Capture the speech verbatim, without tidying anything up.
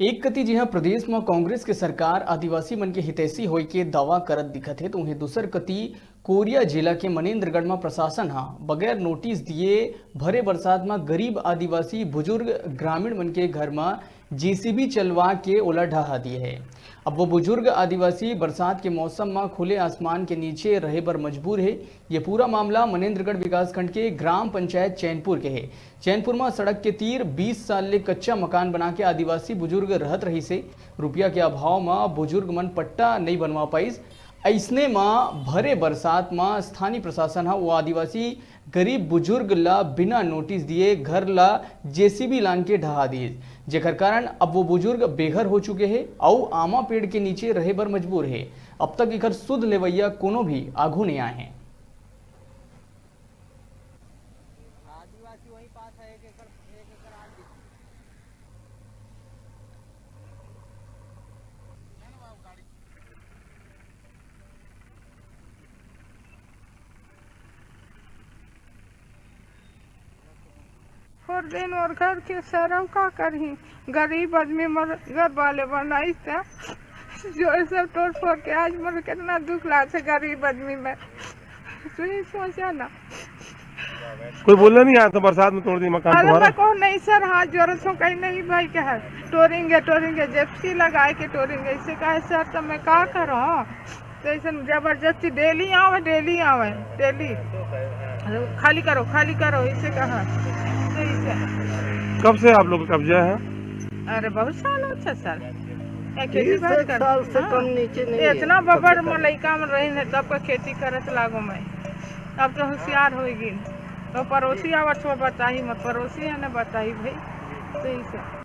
एक कति जिहां प्रदेश म कांग्रेस के सरकार आदिवासी मन के हितैषी होय के दावा करत दिखत हे, तो उहें दूसर कति कोरिया जिला के मनेंद्रगढ़ म प्रशासन ह बगैर नोटिस दिए भरे बरसात म गरीब आदिवासी बुजुर्ग ग्रामीण मन के घर म जेसीबी चलवा के ओला ढहा दिए हे। अब वो बुजुर्ग आदिवासी बरसात के मौसम म खुले आसमान के नीचे रहे बर मजबूर हे। ये पूरा मामला मनेंद्रगढ़ विकासखंड के ग्राम पंचायत चैनपुर के हे। चैनपुर म सड़क के तीर बीस साल ले कच्चा मकान बना के आदिवासी बुजुर्ग रहत रहिस हे। रुपया के अभाव म बुजुर्ग मन पट्टा नइ बनवा पाइस। अइसने म भरे बरसात म स्थानीय प्रशासन ह वो आदिवासी गरीब बुजुर्ग ल बिना नोटिस दिए घर ल जेसीबी लान के ढहा दिस, जेकर कारण अब वो बुजुर्ग बेघर हो चुके हे अउ आमा पेड़ के नीचे रहे बर मजबूर हे। अब तक एकर सुध लेवइया कोनो भी आघू नइ आए हे। आदिवासी वही पास है, एक एकड़, एक एकड़ आगे। फोड़ देन और घर के सरव का करही, गरीब आदमी मोर घर वाले बनाइस त जो सब तोड़ फोड़ के आज मोर कितना दुख लागथे गरीब आदमी में। तू ही सोचा ना। कोई बोलने नहीं आया था, बरसात में तोड़ दी मकान अरे तुम्हारा? मैं कौन नहीं सर, हाथ जोड़ सो कहीं नहीं भाई क्या है, टोरेंगे टोरेंगे जेप्सी लगाए के टोरेंगे, इसे कहे सर तो मैं का करूँ? तो ऐसे जबरदस्ती डेली आवे, डेली आवे, डेली खाली करो, खाली करो, इसे कहा। तो इसे कब से आप लोग का कब्जा है? अरे बहुत साल होता सर, ये खेती तीस बाड़ी एक कर साल से हाँ। कम नीचे नहीं ये है। इतना बबर कब्जा में लइका में रही है, तब का खेती करत लागो मैं। अब तो होशियार हो गई। तो पड़ोसी आवत हो बताई, मैं पड़ोसी है ना बताई भाई। तो इसे